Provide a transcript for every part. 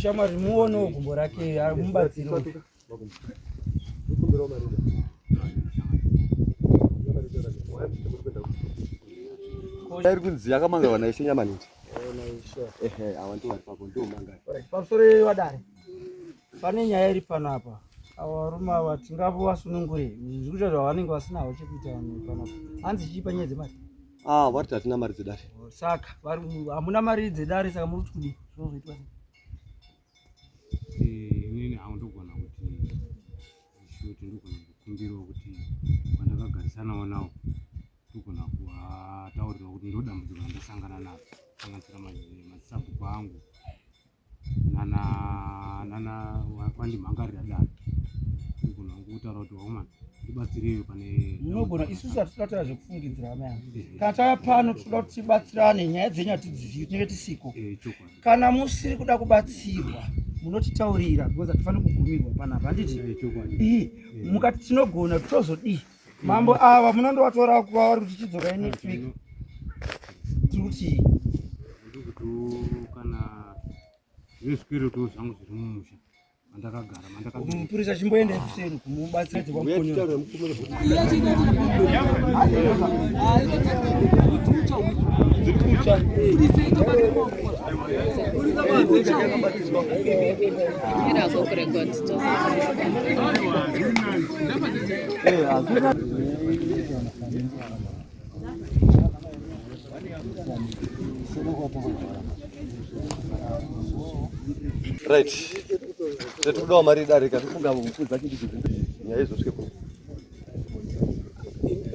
Shamwari muonewo gumbo rake mubatsire. Iri kunzi yakamangarwa naIshe Nyamanindi. Ehe, awa ndiwo vari papo ndiwo mangari. Pamusoro yewadare. Pane nyaya iri pano apa. Ava varume ava tingavasunungure. Zviri kuita zvavanenge vasinawo chekuita vanhu panapa. Hanzi chii panyaya dzemari? Ah, vari hatina mari dzedare. Saka vari hamuna mari dzedare saka muri kuti kudii? Zvinozoitwa sei? Eh, inini hangu ndogona kuti shuti ndogona kukumbirawo kuti vandakagarisanawo nawo ndogona kuvataurirawo kuti ndodambudziko randasangana naro kusanganisira madzisabhuku angu nana nana kwandimhangarira dare ndogona kutaura kuti wakomana ndibatsireiwo pane munogona isusu hatisi kuda kutaura zvekufungidzira hama yangu kana tauya pano tinoda kuti tibatsirane nyaya dzenyu hatidzizivi tinenge tisiko eh, chokwadi kana musiri kuda kubatsirwa munotitaurira because hatifaniri kugumirwa panapa handiti Eh, chokwadi Ii, mukati tinogona tozodii mambo ava munondovatora kuva vari kuti chidzokai next week tiri kuti ndikuti kana zvine zvikweretowo zvangu zviri mumusha mandakagara mandakagara mupurisa chimboendai kuseri kumubatsira dzekwamukonyo Right. Tiri kudawo mari idarika tofunga mukudzi dzacho ndidzo dzimbi nyaya izosvike kuno.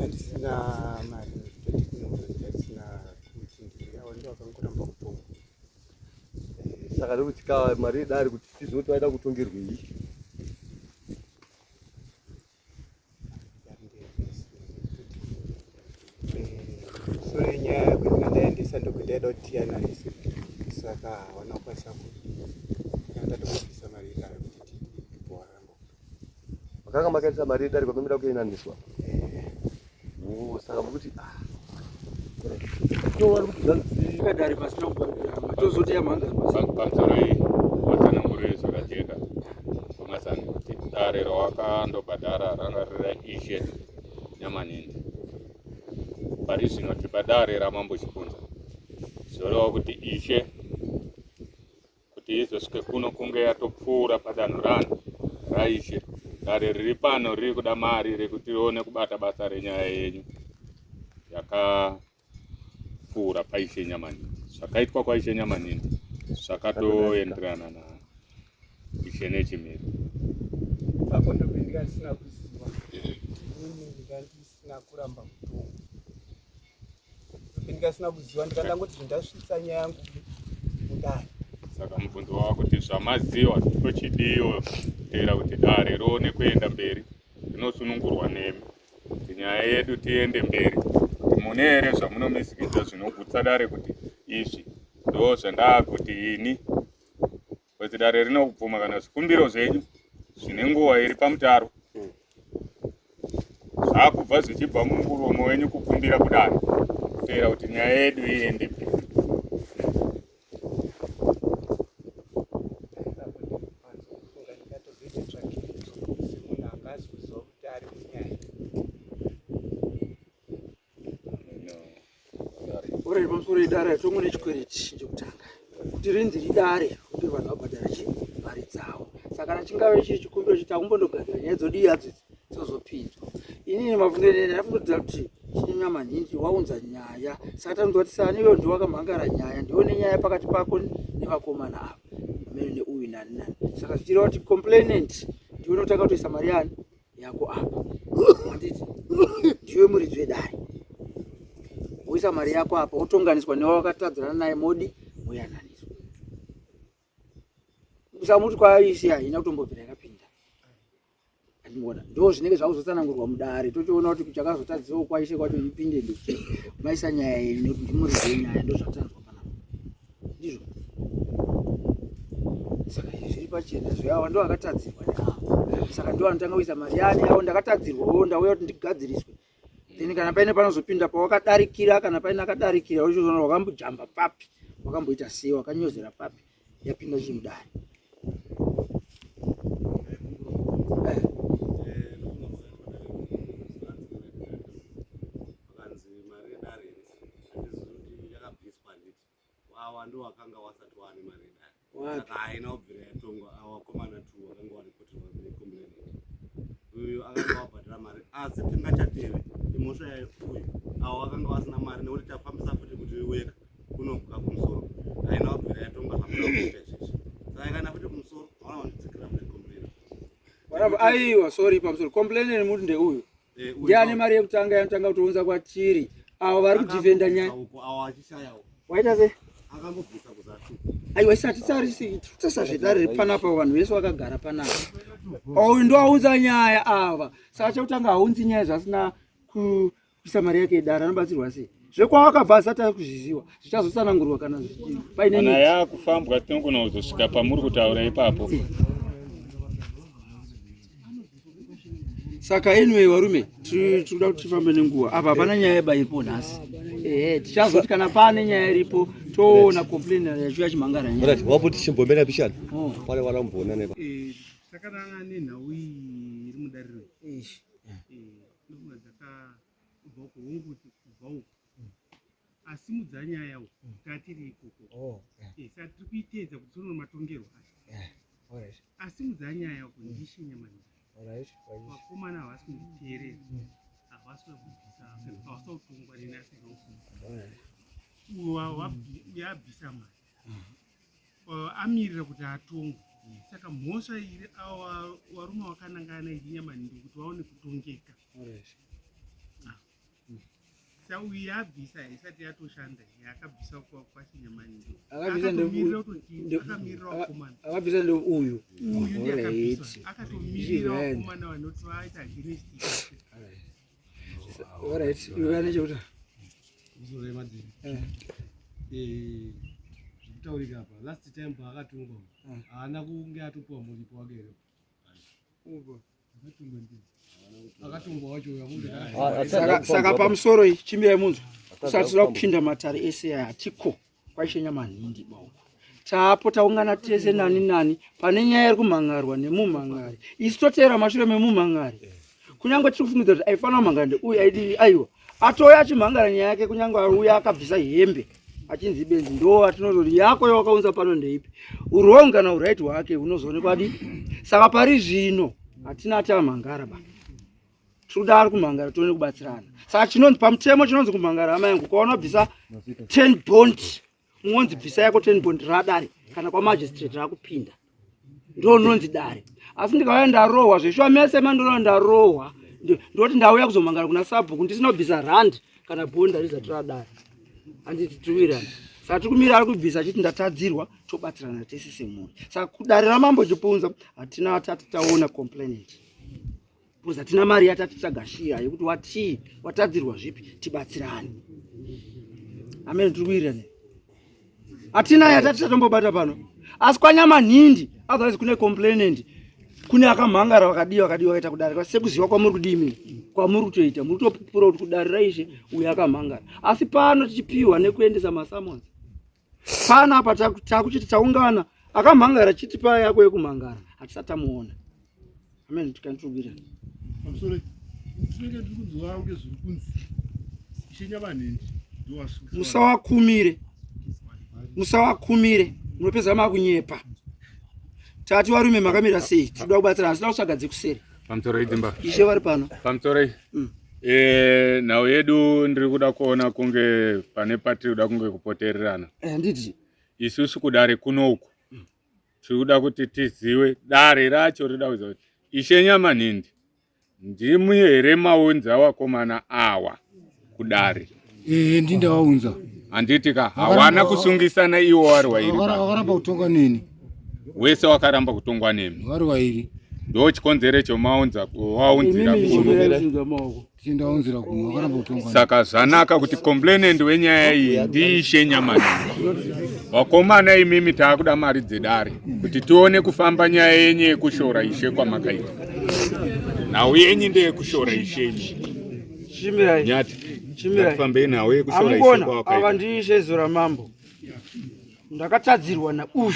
Handisina mari ndisina kuti avo ndivo vakangoramba kutonga. Saka ndokuti ka mari idari kuti tizive kuti vaida kutongerwei. Sure nyaya yekuti ndaendesa ndokuti ndaida kuti tiyananise saka hawana kukwanisa kuti ndatobvisa mari idaro kuti tiboramba. Makanga makaisa mari idari kwamemida kuinaniswa. Oh, saka mukuti ah. So vari kuti zvanzi Kadare pasina kubhadhara tozoti yamhanga Pamusoro iyi watsanangurire zvakajeka vamasani kuti dare rawakandobhadhara ranga riri raIshe Nyamanindi. Pari zvino tiri padare raMambo Chipunza. Zvoreva kuti Ishe kuti izosvike kuno kunge yatopfuura padanho rani raIshe. Dare riri pano riri kuda mari rekuti rione kubata basa renyaya yenyu yakapfuura paIshe Nyamanindi. Zvakaitwa kwaIshe Nyamanindi zvakatoenderana na Ishe Nechimiro. Ipapo ndopendinga ndisina kuziva inini ndinga ndisina kuramba kutonga ndopendinga ndisina kuziva ndikandangoti zvindasvitsa nyaya yangu mudare. Saka mubvunzo wava kuti zvamaziwa tochidiwo teera kuti dare rione kuenda mberi rinosunungurwa nemi kuti nyaya yedu tiende mberi kuti mune here zvamunomisikidza zvinogutsa dare kuti izvi ndo zvandakuti ini kuti dare rinobvuma kana zvikumbiro zvenyu zvine nguva iri pamutaro zvakubva zvichibva mumuromo wenyu kukumbira kudare kuteera kuti nyaya yedu iende mberi. Ipapo ndinopanza kufunga ndikatozoita tsvakirudzo semunhu anga azoziva kuti ari munyaya. Ore pamusoro idare tongo nechikwereti chekutanga kuti rinzi ridare kuti vanhu vabhadhara chi mari dzavo saka kana chingave chiri chikumbiro chiti akumbondogadzira nyaya dzodii hadzo idzi dzozopinzwa inini mafungiro ene ndafungidzira kuti chinyama nhinji waunza nyaya saka tanzwa kuti sani iwe ndiwe wakamhangara nyaya ndiwe nenyaya pakati pako nevakomana ava amene neuyu nani nani saka zvichireva kuti complainant ndiwe unotanga kutoisa mari yani yako apa handiti ndiwe muridzi wedare woisa mari yako apa wotonganiswa newawakatadzirana naye modi moyananiswa usamuti kwaisi haina kutombobvira yakapinda andimona ndo zvinenge zvakuzotsanangurwa mudare tochiona kuti chakazotadziwa kwaishe kwacho ipinde ndekuti maisa nyaya yenyu nekuti ndimuridzi wenyaya ndo zvatanzwa panapa ndizvo saka izvi zviri pachena zveava ndo akatadzirwa neavo saka ndo anotanga kuisa mari yani yavo ndakatadzirwawo ndauya kuti ndigadziriswe then kana paine panozopinda pawakadarikira kana paine akadarikira uchizoona wakambojamba papi wakamboita sei wakanyozera papi yapinda chimudare. Vakanzi mari yedare handizivi kuti yakabviswa handiti awa ndiwo akanga wasati waane mari yedare saka haina kubvira yatongwa awa komana two wakanga waripoterwa necomplainant uyu akanga wabhadhara mari asi tingachateve imhosva yayo uyu awa wakanga wasina mari nekuti tafambisa futi kuti weka kunobva kumusoro haina kubvira yatongwa zvamuda kuita izvezvi saka ikaenda futi kumusoro hauna kunditsikira futi complainant. Aiwa, sorry, pamusoro complainant muti ndeuyu ndiani mari yekutanga yanotanga kutounza kwatiri avo vari kudhifenda nyaya waita sei? Aiwa, isati tarisi tasa zvedare riri panapa, vanhu vese vakagara panapa. Uyu ndo aunza nyaya ava, saka chekutanga haunzi nyaya zvasina kuisa mari yake yedare, anobatsirwa sei? Zvekwawakabva asati akuzviziwa zvichazotsanangurwa kana paine kana yakufambwa tinogona kuzosvika pamuri kutaura ipapo. Saka anyway varume, tiri kuda kuti tifambe nenguva apa, hapana nyaya yeba iripo nhasi. Ehe, tichazoti kana pane nyaya iripo toona complain yacho yachimhangara nyaya. Right, wapo tichimbomera pishana. Oh. Pane varamboona nepa. Takananga nenhau iyi iri mudariro iyi. Ndofunga dzakabva uko honguti kubva uko asimudza nyaya uko tatiri ikoko. Saka tiri kuiteedza kuti tione matongerwo acho. Asimudza nyaya uko ndishe Nyamanzi, vakomana havasi kunditeerera, havasi kuda kubvisa, havasi kutongwa neni, asi uyo abvisa mari amirira kuti atongwe. Saka mhosva iri awa varume vakanangana iri Nyamanhindo kuti vaone kutongeka. Sa uyu yabvisa isati yatoshanda yaakabvisa kwaChinyamanhindo. Akabvisa akamirira kutoti akamirira vakomana. Akabvisa ndo uyu. Uyu ndiye akabvisa, akatomirira Alright. vakomana vanoti vaita against it. Alright, iwe ane chekuti Musoro yemadziri. Zvekutaurika apa, last time paakatongwa haana kunge atopiwa muripo wake here? Akatongwa wacho uyo amunge Saka pamusoro iyi chimirai munzwa, usati toda kupinda matare ese aya, hatiko kwaIshe Nyamanhindi bauko. Tapo taungana tese nani nani pane nyaya iri kumhangarwa nemumhangari, isu toteera mashure memumhangari, kunyange tiri kufungidza kuti aifanira kumhangara ndeuyu aidii. Aiwa, atouya achimhangara nyaya yake, kunyange auya akabvisa hembe achinzi benzi, ndo atinozoti yako yawakaunza pano ndeipi, urong kana uright hwake hunozoonekwa di. Saka pari zvino hatina ati amhangara ba, tiri ari kumhangara tione kubatsirana. Saka chinonzi pamutemo, chinonzi kumhangara, hama yangu, ukaona bvisa 10 bond, unonzi bvisa yako 10 bond radare kana kwamagistrate rakupinda, ndo unonzi dare. Asi ndikauya ndarohwa zveshuwa, mese mandinoona ndarohwa, ndoti ndauya kuzomhangara kuna sabhuku ndisina kubvisa rand kana bond, harizati radare, handiti? Tiriwirana. Saka tiri kumira ari kubvisa achiti ndatadzirwa, tobatsirana tese semhuri. Saka kudare raMambo Chipunza hatina tati taona complainant because hatina mari yatati tagashira yekuti watii watadzirwa zvipi, tibatsirane. Amen, tiri kuwirirana. Hatina yatati tatombobata pano, asi kwaNyamanhindi otherwise kune complainant, kune akamhangara, vakadii vakadii vakaita kudare sekuziva kwamuri kudii kwamuri kutoita, muri kutopupura kuti kudare raishe uyo akamhangara. Asi pano tichipiwa nekuendesa masummons panapa, takuchiti taungana, akamhangara chitipa yako yekumhangara, hatisati tamuona. Amen, tikanditrubira. Pamusoro, tinenge tiri kunzwa kunge zviri kunzi Ishe Nyamanhindi ndowasungisa. Musawakumire, musawakumire, munopedza makunyepa. Tati varume makamira sei? Tinoda kubatsira, hasina kutsvaga dzekuseri. Pamusoro idzimba. Ishe vari pano. Pamusoro. Nhau yedu ndiri kuda kuona kunge pane patiri kuda kunge kupotererana. Handiti Isusu kudare kunoku tiri kuda kuti tiziwe, dare racho rinoda kuziva kuti Ishe Nyamanhindi ndimi here maunza vakomana awa kudare? Ee, ndindawaunza. Handiti ka hawana kusungisana iwo vari wairi pano. Vakaramba kutonga neni. Wese wakaramba kutongwa nemi. Vari wairi. Ndo chikonzero chomaunza waunzira imimi kuno. chimirai maoko. Tindaunzira kuno, vakaramba kutonga neni. Saka zvanaka kuti complainant wenyaya iyi ndiIshe Nyamanhindi. Vakomana imimi, taakuda mari dzedare kuti tione kufamba nyaya yenyu yekushora ishe kwamakaita. Nhau yenyu ndeyekushora ishe imi. Chimirai. Nyati. Chimirai. Ngatifambei nhau yekushora ishe Amukona ava kwawakaita. ndiIshe Zora Mambo, ndakatadzirwa nauyu.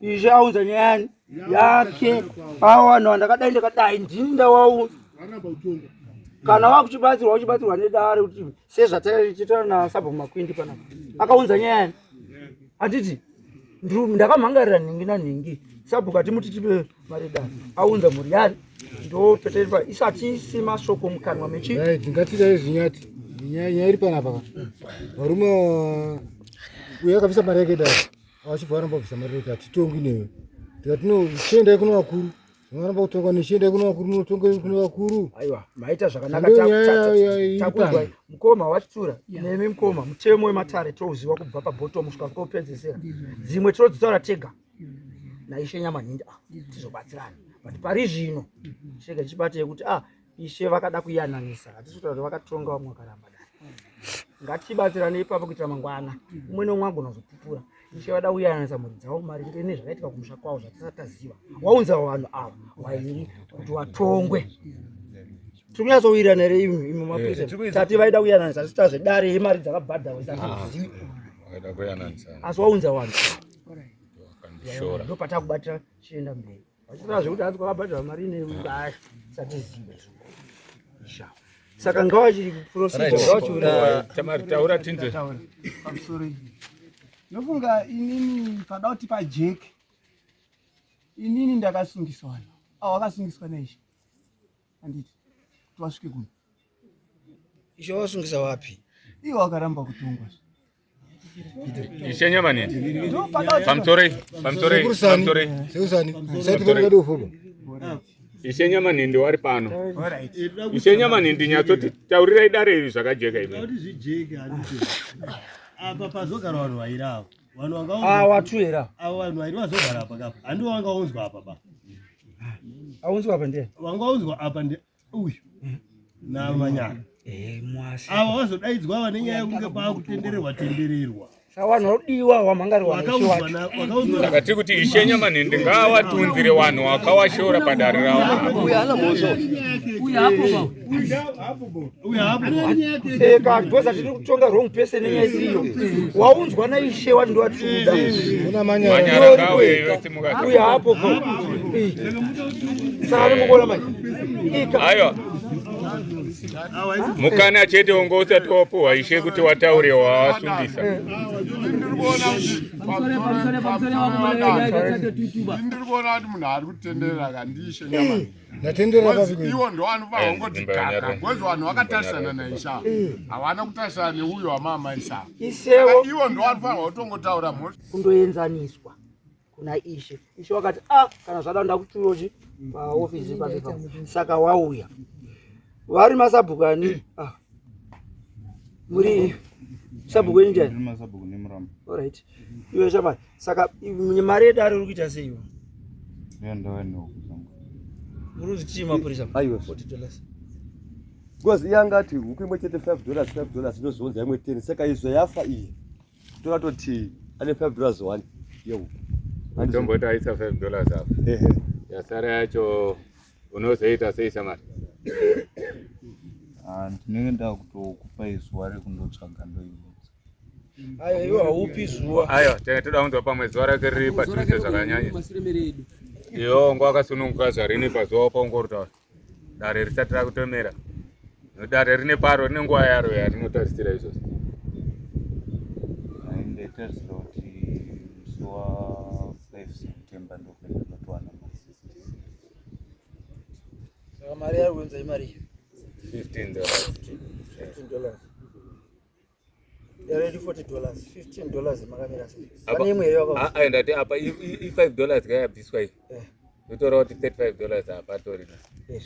Ishe aunza nyaya yake. Awa vanhu vandakadai ndakadai ndini ndawaunza. Kana wakuchibatsirwa uchibatsirwa nedare kuti sezvataichitaura nasabhuku Makwindi panapa. Akaunza nyaya yani? Handiti ndakamhangarira nhingi nanhingi sabhuku atimuti tipe mari dare aunza mhuri yani ndopeterwa isati isi mashoko mukanwa mechi ngatirai zvinyati nyaya iri panapa varume uyo akabvisa mari yake dare vachibva varamba kubvisa mari yake hatitongi newe tikati no chiendai kuno vakuru varamba kutonga nechiendai kuno vakuru munotonga kuno vakuru aiwa maita zvakanaka takunzwa mukoma wachitura nemi mukoma mutemo wematare touziva kubva pabhotomu kusvika kopedzesera dzimwe tinodzitaura tega naishe nyamanhindi ah, tizobatsirana but pari zvino chega chibate yekuti ah ishe vakada kuyananisa hatisi kutaura kuti vakatonga vamwe vakaramba dai ngatibatsirane ipapo kuitira mangwana umwe neumwe agona kuzopupura ishe vada kuyananisa mhuri dzavo maringe nezvakaitika kumusha kwavo zvatisati taziva waunza vanhu ava vairi kuti watongwe tiri kunyatsowirirana here imi imi mapurisa eh, tati vaida kuyananisa asi tazvedare yemari dzakabhadharwa isatizivi asi waunza vanhu ndopatakubatira chienda mberi vachitaura zvekuti hanzi kwakabhadharwa mari nesatizive isha saka ngawachiprositaura tinze pamusoro iyi nofunga inini pada kuti pajeke inini ndakasungiswa vanhu awo akasungiswa naishe handiti kuti vasvike kuno ishe wasungisa wapi iwo wakaramba kutongwa Ishe Nyamanini. Pamusorei, pamusorei, pamusorei. Ishe Nyamanindi wari pano. Ishe Nyamanindi nyatsoti taurirai dare iri zvakajeka imi. Kuti zvijeke handiti. Apa pazogara vanhu vairi ava. Vanhu vanga Ah, watu here. Ava vanhu vairi vazogara apa kapa. Handiwo vanga unzwa apa ba. Aunzwa apa ndiye. Vanga unzwa apa ndi uyu namanyara eh, ava vazodaidzwa ava nenyaya yekunge pakutendererwa tendererwa vanhu vanodiwa wamhangarirwa saka tiri kuti ishe nyamanhende ngaawatunzire vanhu wakawashora padare ravo eka because tiri kutonga wrong person nenyaya isiriyo waunzwa naishe wati ndowatikuda uyo hapo saka mukuona manje aiwa mukana chete unge usati wapuhwa ishe kuti wataure wawasungisa ndiri kuona kuti munhu ari kutenderera kandiishe nyama iwo ndowanofanira kungoti kaka bcause vanhu vakatarisana naisha havana kutarisana neuyo wamamaisa iwo ndowanofanirwa kutongotaura mhosva kundoenzaniswa kuna ishe ishe wakati ah kana zvada ndakutuyochi paofisi papepa saka wauya vari masabhuku ani ah. muri sabhuku wenyu ndiani alright iwe shamari saka mari yedare uri kuita sei iwe muri kuzitii mapurisa aiwa 40 dollars because iye angati huku imwe chete 5 dollars 5 dollars inozounza imwe 10 saka izvo yafa iyi Tora toti ane 5 dollars one yehuku. Tomboti aisa 5 dollars apa. Ehe. Yasara yacho unozoita sei samari? Ah, ndinenge ndakutokupai zuva rekundotsvaga ndoiudza. Ayo iwe haupi zuva. Ayo tenge toda kunzwa pamwe zuva rake riri padhuze zvakanyanya. Iwe wanga wakasununguka zvarini pazuva paungorutaura. Dare risati rakutomera. Dare rine paro rine nguva yaro yarinotarisira izvozvo. Ndaitarisira kuti musi wa 5 September ndokuenda ndotowana mari. Saka mari yari kuunza imari 15 dollars. 15 dollars. Already 40 dollars, 15 dollars makamira sei? Pane imwe here wakaunza? Ah, ndati apa i 5 dollars kayabviswa iyi. Eh. Ndotora kuti 35 dollars apa atorina. Yes.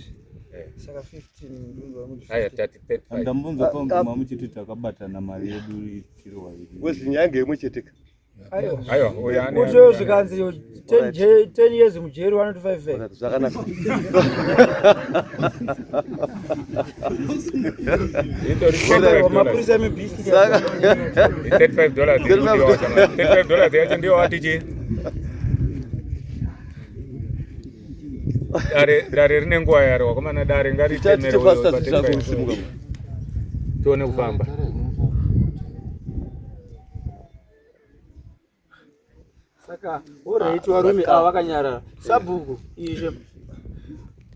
Eh. Saka 15 ndunzwa kuti. Aya tati 35. Ndambunza pangu mamuchiti takabatana mari yedu tiri wairi. Wezi nyaya ngeimwe chete ka. Aiwa. Aiwa, uyo ane. Kuti zvikanzi 10 10 years mujeri vanoti 5 Zvakanaka. Itori 35 Mapurisa emibhisti. 35 dollars. 35 dollars yacho ndiyo wati chii? Dare dare rine nguva yaro wakomana dare ngaritemere uyo pa 35. Tione kufamba. Saka alright, varume ava vakanyarara. Sabhuku ishe,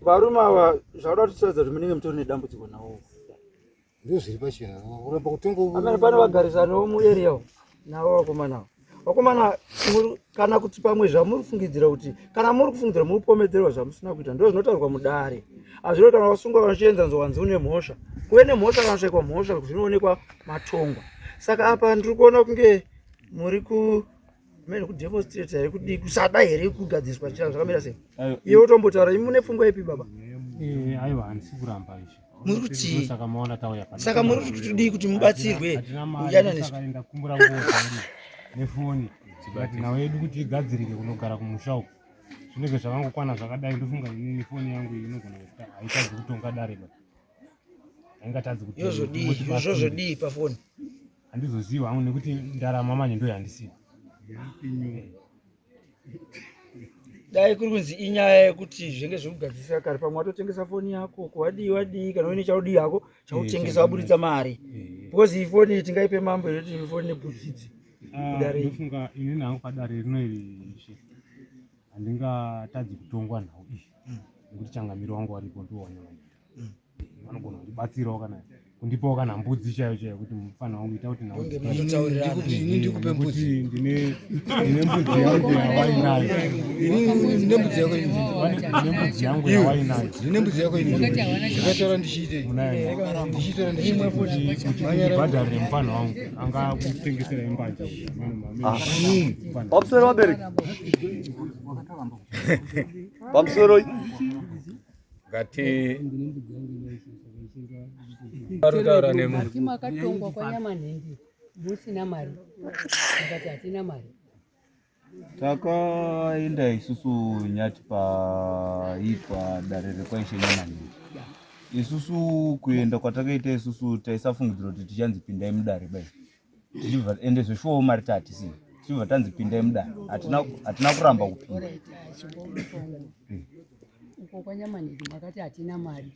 varume ava zvauda kutiratidza kuti munenge mutori nedambudziko navo. Ndizvo zviri pachena kuramba kutonga. Amene pane vagarisaniwo muarea umu navo vakomana ava. Vakomana kana kuti pamwe zvamuri kufungidzira kuti kana muri kufungidzira muri kupomedzerwa zvamusina kuita ndizvo zvinotaurwa mudare. Hazvino kana wasungwa kana chienzaniso wanzi une mhosva. Kuve nemhosva kana kushaikwa mhosva zvinoonekwa matongwa. Saka apa ndiri kuona kunge muri ku mene kudemonstrate here kudii kusada here kugadziriswa chira zvakamira sei iwe utombotaura imi mune pfungwa ipi baba eh, aiwa handisi kuramba izvi muri kutii saka maona tauya pano saka muri kuti kudii kuti mubatsirwe muyananiswe ndakumbura nguo nefoni but nhau yedu kuti igadzirike kunogara kumusha uku zvinenge zvakangokwana zvakadai ndofunga inini foni yangu iyi inogona kuti haitadzi kutonga dare ba haingatadzi kuti yozodii yozodii pafoni Handizoziva hangu nekuti ndarama manje ndo yandisina. Dai kuri kunzi inyaya yekuti zvenge zvekugadzirisa kare pamwe watotengesa foni yako kuwadii wadii kana uine chaudii hako chautengesa waburitsa mari because iyi foni tingaipe mambo here kuti foni nebhudzidzi ah, ndofunga inini hangu padare rino iri ishe handingatadzi kutongwa nhau iyi nekuti changamiro wangu waripo ndiwo wanyamanyita vanogona kundibatsirawo kana kundipawo kana mbudzi chaiyo chaiyo kuti mufana wangu ita kuti ini ndikupe mbudzi ndine ndine mbudzi yangu yawainayo ndine mbudzi yako ndine mbudzi yangu yawainayo ndine mbudzi yako ini ndakatora ndichiite ndichitora ndichiite kuti bhadharire mufana wangu anga kutengesera imbanje pamusoro vabereki pamusoro Ngati varikutaura nemunhu. Makatongwa kwaNyamanhindi musina mari, mukati hatina mari. Takaenda isusu nyati paitwa dare rekwaishe Nyamanhindi. Isusu kuenda kwatakaita isusu taisafungidzira kuti tichanzi pindai mudare bai. Tichibva ende zveshuwawo mari tahatisina. Tichibva tanzi pindai mudare. Hatina hatina kuramba kupinda. Uko kwaNyamanhindi makati hatina mari.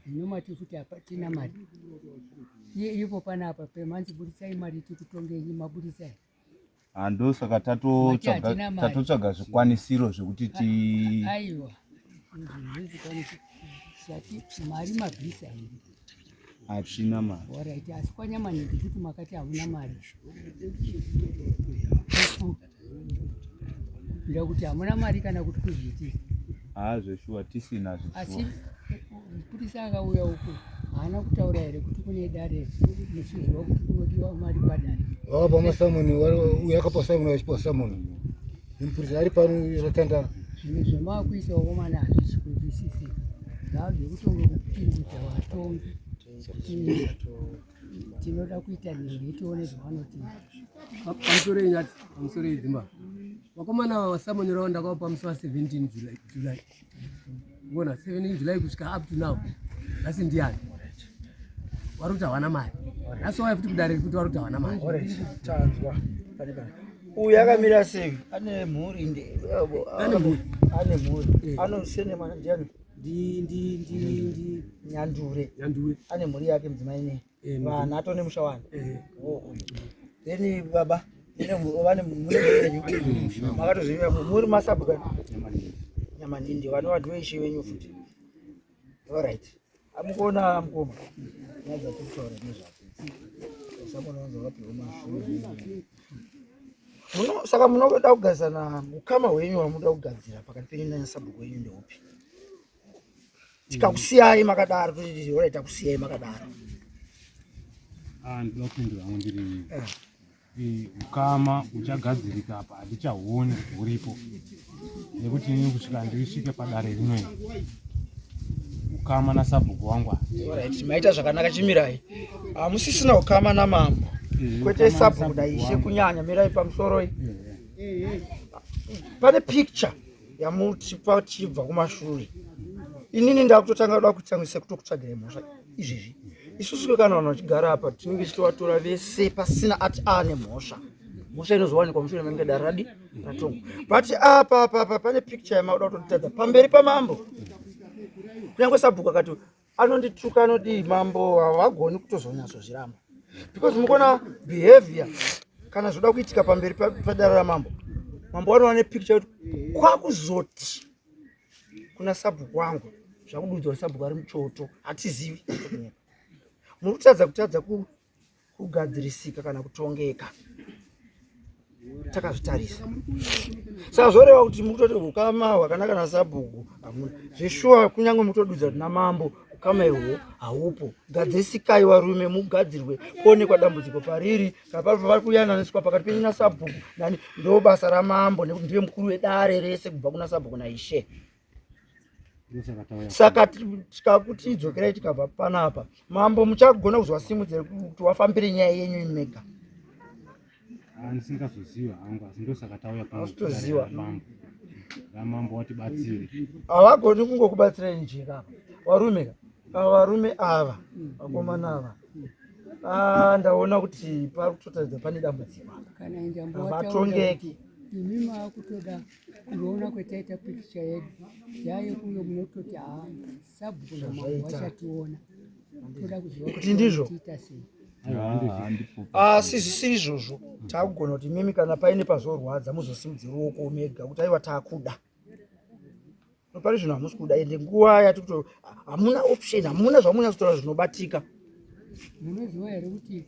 Hino mati futi hatina mari. Ipo panapa pemanzi buritsai mari tikutongei maburitsai. Ah, ndosaka tatotsvaga zvikwanisiro zvekuti ti aiwa mari mabvisa here hatina mari orit asi kwanyamanhindi futi makati hamuna mari kubvira kuti hamuna mari kana kuti kuzviitisa haa zveshuwa tisina zveshuwa asi mupurisa akauya uku haana kutaura here kuti kune dare muchiziva kuti kunodiwa mari padare vakapa masamoni uyo akapa samoni achipa samoni mupurisa ari pano ratandara zvinhu zvemakuita vakomana hazvisi kunzwisisika zvava zvekutonge kupindudza vatongi tinoda kuita nhingi tione zvavanoti pamusoro yenyati pamusoro yedzimba vakomana ava vasamoni ravo ndakavapa musi wa 17 july july kuona 17 july kusvika up to now nhasi ndiyani vari kuti havana mari nhasi wauya futi kudare kuti vari kuti havana mari tanzwa uyu akamira sei ane mhuri ane mhuri eh. anosene mwana ndiani nyandure ane mhuri yake mudzimai nei eh, vana atone musha wani eh. oh, oh. then baba vane mune yenyu makatozvivira muri masabhuka nyamanindi vanova ndivo ishe venyu futi alright amukuona mukoma nyaya dzatiri kutaura nezvadzo samona vanza vapiwa mashure muno saka munoda kugadzirana ukama hwenyu hwamunoda kugadzira pakati penyu nasabhuku wenyu ndeupi tikakusiyai makadaro totiti orai takusiyai makadaro ah, ndinoda kupindura hangu ndiri eh. Eh, ukama uchagadzirika apa handichahuoni kuti huripo nekuti inini kusvika ndisvike padare rino iri ukama nasabhuku wangu Alright, maita zvakanaka chimirai hamusisina ukama namambo eh, kwete sabhuku naishe kunyanya mirai pamusoro pane picture yamutipa tichibva kumashure inini ndakutotanga kuda kutangisa kutokutsvagirai mhosva izvezvi isusu kana vanhu vachigara apa tinenge tichitovatora vese pasina ati aane mhosva mhosva inozowanikwa mushure menge dare radi ratongwa but apa apa apa pane picture yamakuda kutotadza pamberi pamambo kunyange sabhuku akati anondituka anodii mambo havagoni kutozonyatsozviramba because mukuona behavior kana zvoda kuitika pamberi padare ramambo Mambo vanova nepicture kuti kwakuzoti kuna sabhuku wangu zvakududzwa kuti sabhuku ari muchoto hatizivi. Muri kutadza kutadza kugadzirisika kana kutongeka takazvitarisa. Saka zvoreva kuti mukutoti ukama hwakanaka nasabhuku hamuna zveshuwa, kunyange mukutodudza kuti namambo ukama ihwo haupo. Gadzirisikai varume, mugadzirwe kuonekwa dambudziko pariri kana pari kuyananiswa pakati penyu nasabhuku nani. Ndo basa ramambo nekuti ndiye mukuru wedare rese kubva kuna sabhuku naishe. Saka tikakuti idzokerai tikabva panapa, mambo muchagona kuzovasimudzira kuti wafambire nyaya yenyu imi mega. Ndisingazoziva hangu, asi ndosaka tauya pano. Hausitoziva. Ramambo watibatsire. Havagoni kungokubatsirai njeka varume ka ava varume ava vakomana ava. Ah, ndaona kuti pari kutotaridza pane dambudziko apa. Kana injambo havatongeki. Imi maakutoda kuona kwetaita pikicha yedu yaye kuyo munototi haa sabhuku namambo vachationa, toda kuziva kuti ndizvo tiita sei. Asi zvisiri izvozvo, takugona kuti imimi kana paine pazorwadza muzosimudze ruoko mega kuti aiwa takuda. Pari zvino hamusi kuda, ende nguva yatikuto hamuna option, hamuna zvamunyatsotaura zvinobatika. Munoziva here kuti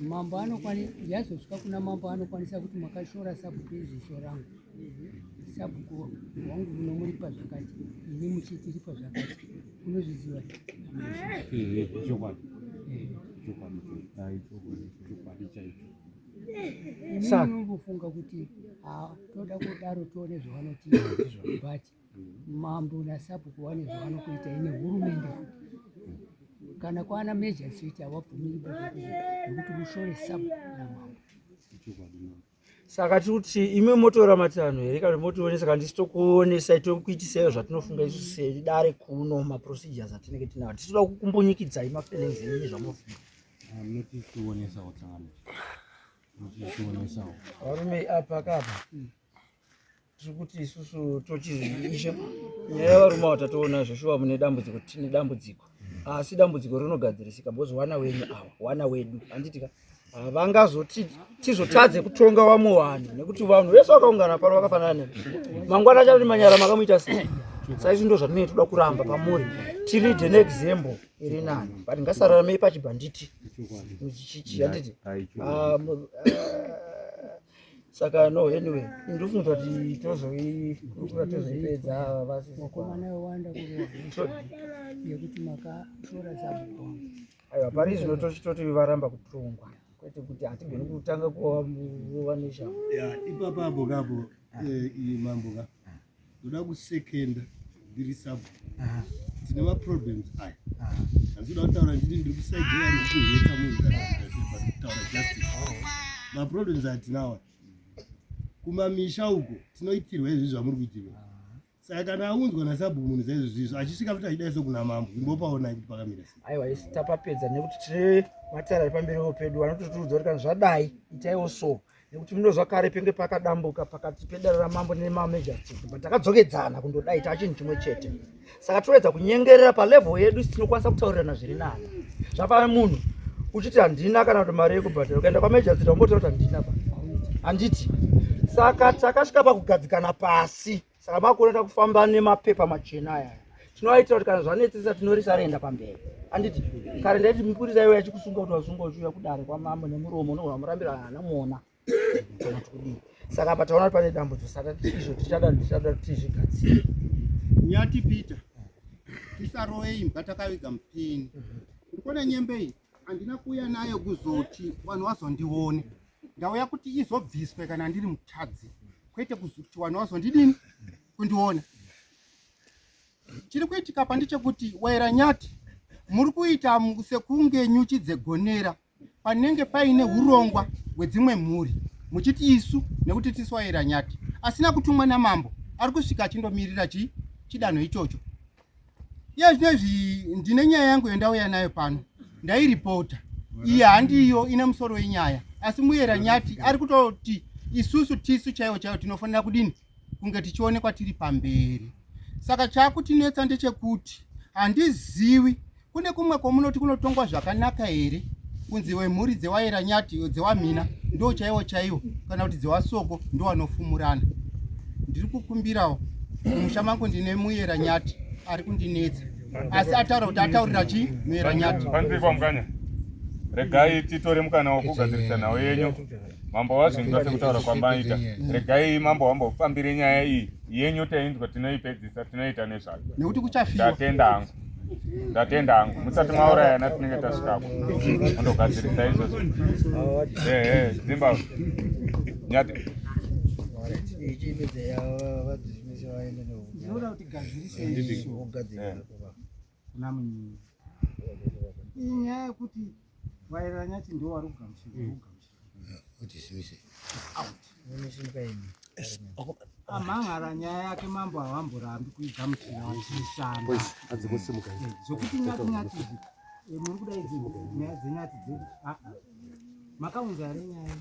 mambo anokwanisa, yazosvika kuna mambo anokwanisa kuti makashora sabhuku iziso rangu, sabhuku wangu munomuripa zvakati, imi muchitiripa zvakati, unozviziva here? Chokwadi, chokwadi, chokwadi chaicho. Imi munombofunga kuti haa toda kudaro tione zvavanotiita, but mambo nasabhuku vane zvavanokuita ine hurumende futi. Kana kwana magistrate havabvumiri zvekuti mushore sabhuku namambo. Saka tiri kuti imi motora matanho here kana motionesa kana tisi tokuonesai tokuitisai zvatinofunga isu sedare kuno maprocedures atinenge tinawo, tisitoda kukumbunyikidzai mafeelings enyu nezvamunofunga. Munotitionesawo tsangano, munotitionesawo varume apa kapa. Tiri kuti isusu tochizviisha nyaya yevarume ava, tatoona zveshuwa mune dambudziko, tine dambudziko, asi dambudziko rinogadzirisika because wana wenyu ava wana wedu, handiti ka? Havangazoti tizotadze kutonga vamwe vanhu nekuti vanhu vese vakaungana pano vakafanana nemi. Mangwana achati manyara makamuita sei? Saizvi ndo zvatinenge toda kuramba pamuri, tilide neexample iri nani, but ngasararamei pachibhanditi chichi, handiti? Saka no, anyway, ndofunga kuti tozoikurukura tozoipedza vasisi. Vakomana vawanda kurohwa yekuti makashora sabhuku wangu. Aiwa, pari zvino tochitoti varamba kutongwa, kwete kuti hatigoni kutanga kuva neshambo. Ya, ipapo apo kapo iyi mambo ka ndoda kusekenda ndiri sabhuku, tine maproblems aya. Handinoda kutaura nditi ndiri kusaidira, ndiri kuheta munhu kana kuita sei, but kutaura justice, maproblems atinawo kumamisha uko tinoitirwa izvi zvamuri kuitirwa. Saka kana aunzwa nasabhuku munhu saizvo zvizvo achisvika futi achidai sokuna mambo, imbopaonai kuti pakamira sei. Aiwa, isi tapapedza nekuti tine matara ari pamberiwo pedu vanototiudza kuti kana zvadai itaiwo so, nekuti munozwa kare penge pakadambuka pakati pedare ramambo nemamagistrate, but takadzokedzana kundodai tachinhu chimwe chete. Saka toedza kunyengerera palevel yedu, isi tinokwanisa kutaurirana zviri nani. Zvafana munhu uchiti handina kana kuti mari yekubhadhara, ukaenda kwamagistrate wambotaura kuti handina pa, handiti? Saka takasvika pakugadzikana pasi. Saka makuona takufamba nemapepa machena aya, tinoaitira kuti kana zvanetsesa tinorisa rienda pamberi, handiti? Kare ndaiti mupurisa iwe achikusunga kuti wasunga uchiuya kudare kwamambo nemuromo unogona murambira hana muona kana kuti kudii. Saka apa taona kuti pane dambudziko, saka izvo tichada kuti tizvigadzire. Nyati Peter, tisarove imbwa takaviga mupini. Ndikuona nyembe iyi handina kuuya nayo kuzoti vanhu vazondione, ndauya kuti izobviswe kana ndiri mutadzi, kwete kuti vanhu vazondidini kundiona. Chiri kuitika pa ndechekuti waira Nyati muri kuita sekunge nyuchi dzegonera panenge paine urongwa hwedzimwe mhuri, muchiti isu nekuti tisu waira Nyati asina kutumwa namambo ari kusvika achindomirira chidanho ichocho. Iye zvino izvi ndine nyaya yangu yandauya nayo pano, ndairipota iyi handiyo ine musoro wenyaya, asi muyera Nyati ari kutoti isusu tisu chaiwo chaiwo tinofanira kudini kunge tichionekwa tiri pamberi. Saka chakutinetsa ndechekuti handizivi kune kumwe kwamunoti kunotongwa zvakanaka here, kunzi wemhuri dzewaera Nyati dzewamhina ndo chaiwo chaiwo, kana kuti dzewasoko ndo vanofumurana. Ndiri kukumbirawo mumusha mangu ndine muyera Nyati ari kundinetsa, asi ataura kuti ataurira chii muyera Nyati. Panzikwa mukanya, regai titore mukana wokugadzirisa nhau yenyu. Mambo wazvinzwa sekutaura kwamaita. Regai mambo wambofambire nyaya iyi yenyu, tainzwa tinoipedzisa, tinoita nezvayo nekuti kuchafiwa. Ndatenda hangu, ndatenda hangu. Musati maurayana, tinenge tasvikapo mondogadzirisa izvozvo. Ehe, Zimbabwe Nyati. Ndinoda kuti gadzirise izvo kuna munyini. Iyi nyaya yekuti vairira Nyati ndo wari kugamuchirwa, Amhangara nyaya yake mambo havamborambi kuigamuchira vachishanda. Zvokuti nyati nyati izvi muri kuda idzi nyaya dzenyati dzedu. Makaunza here nyaya?